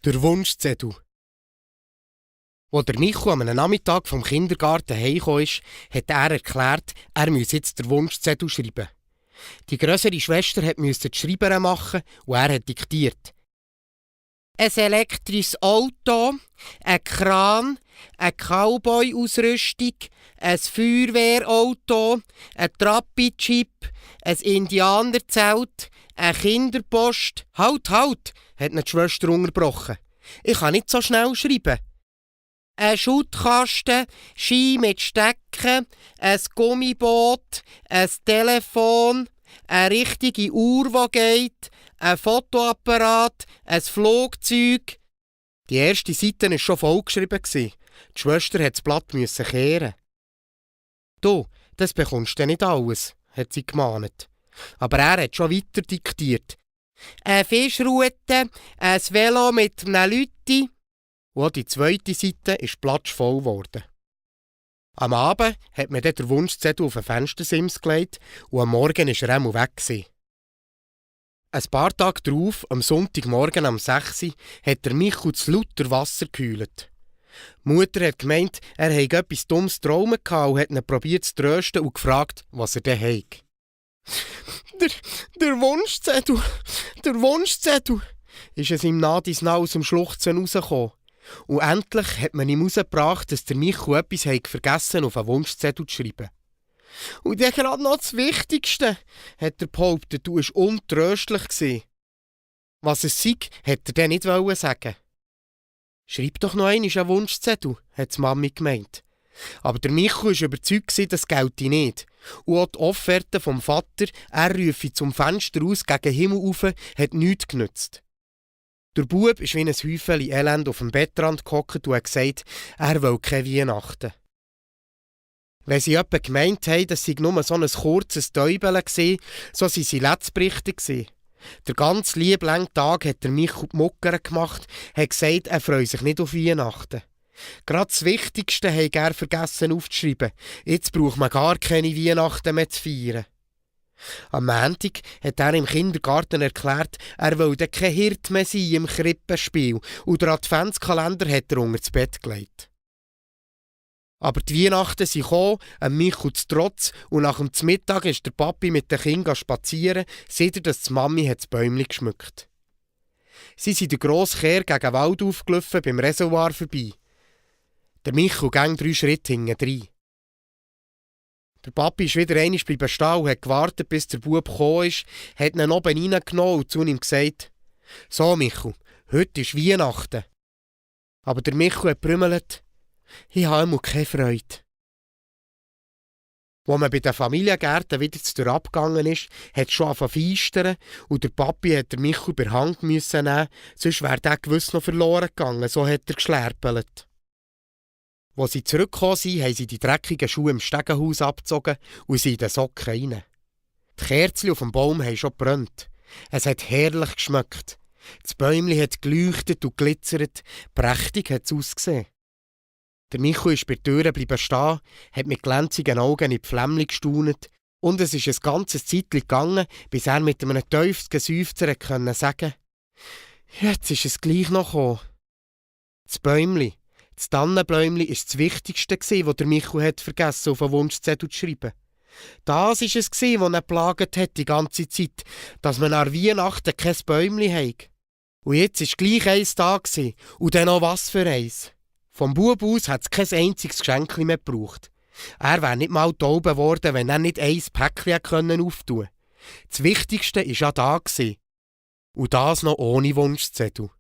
Der Wunschzettel. Als der Michu am Nachmittag vom Kindergarten heimgekommen ist, hat er erklärt, er müsse jetzt den Wunschzettel schreiben. Die grössere Schwester musste die Schreiber machen und er hat diktiert. Ein elektrisches Auto, ein Kran, eine Cowboy-Ausrüstung, ein Feuerwehrauto, ein Trappi-Chip, ein Indianerzelt, eine Kinderpost. Halt, hat ihn die Schwester unterbrochen. Ich kann nicht so schnell schreiben. Ein Schuttkasten, Ski mit Stecken, ein Gummiboot, ein Telefon, eine richtige Uhr, die geht, ein Fotoapparat, ein Flugzeug. Die erste Seite war schon vollgeschrieben. Die Schwester musste das Blatt kehren. «Du, das bekommst du nicht alles», hat sie gemahnt. Aber er hat schon weiter diktiert. «Eine Fischrute, ein Velo mit einem Lütti.» Und auch die zweite Seite ist platschvoll geworden. Am Abend hat man dann den Wunschzettel auf den Fenstersims gelegt und am Morgen war er weg gewesen. Ein paar Tage darauf, am Sonntagmorgen um 6 Uhr, hat der Michu zu lauter Wasser gekühlt. Die Mutter hat gemeint, er habe etwas dummes Träumen gehabt und hat ihn probiert zu trösten und gefragt, was er denn habe. Der Wunschzettel, ist es ihm nah aus dem Schluchzen rausgekommen. Und endlich hat man ihm herausgebracht, dass der Michu etwas vergessen auf einen Wunschzettel zu schreiben. «Und dann gerade noch das Wichtigste», hat er behauptet, du warst untröstlich. Was es sei, hat er dann nicht sagen. «Schreib doch noch einmal einen Wunschzettel», hat die Mami gemeint. Aber der Michu war überzeugt, das gelte nicht. Und auch die Offerte vom Vater, er rufe zum Fenster aus gegen den Himmel rauf, hat nichts genützt. Der Bub ist wie ein Häufchen Elend auf dem Bettrand gehockt und hat gesagt, er will keine Weihnachten. Wenn sie jemand gemeint haben, dass sie nur so ein kurzes Täubchen war, so waren sie Letztberichte. Der ganz liebe lange Tag hat der Michu die Muckern gemacht, hat gesagt, er freue sich nicht auf Weihnachten. Gerade das Wichtigste hat er vergessen aufzuschreiben. Jetzt braucht man gar keine Weihnachten mehr zu feiern. Am Montag hat er im Kindergarten erklärt, er will kein Hirt mehr sein im Krippenspiel und den Adventskalender hat er unter das Bett gelegt. Aber die Weihnachten sind gekommen, Michu zu Trotz, und nach dem Mittag ist der Papi mit den Kindern spazieren, seit er, dass die Mami das Bäumchen geschmückt. Sie sind den grossen Kehr gegen den Wald aufgelaufen, beim Reservoir vorbei. Der Michu ging 3 Schritte hinten. Der Papi ist wieder einmal bleiben stehen und hat gewartet, bis der Bub gekommen ist, hat ihn oben reingenommen und zu ihm gesagt, «So, Michu, heute ist Weihnachten.» Aber der Michu hat brümmelt, «Ich habe immer keine Freude.» Als man bei den Familiengärten wieder zu Tür abgegangen ist, hat es schon angefangen zu feistern und der Papi hat der Michu bei der Hand nehmen, sonst wäre der gewiss noch verloren gegangen, so hat er geschlärpelt. Als sie zurückgekommen sind, haben sie die dreckigen Schuhe im Stegenhaus abgezogen und sind in den Socken rein. Die Kerzen auf dem Baum haben schon gebrannt. Es hat herrlich geschmeckt. Das Bäumchen hat geleuchtet und glitzert. Prächtig hat es ausgesehen. Der Michu ist bei der Tür bleiben stehen, hat mit glänzigen Augen in die Flämmchen gestaunet und es ist ein ganzes Zeitchen gegangen, bis er mit einem tiefsten Seufzer sagen konnte, «Jetzt ist es gleich noch gekommen.» Das Bäumchen, das Tannenbäumchen, war das Wichtigste, was der Michu vergessen auf einen Wunschzettel zu schreiben. Das war es, was ihn geplagt hat die ganze Zeit, dass man an Weihnachten kein Bäumchen hat. Und jetzt war gleich eins da und dann noch was für eins. Vom Bub aus hat es kein einziges Geschenk mehr gebraucht. Er wäre nicht mal taub geworden, wenn er nicht ein Päckchen auftun konnte. Das Wichtigste war ja da. Und das noch ohne Wunschzettel.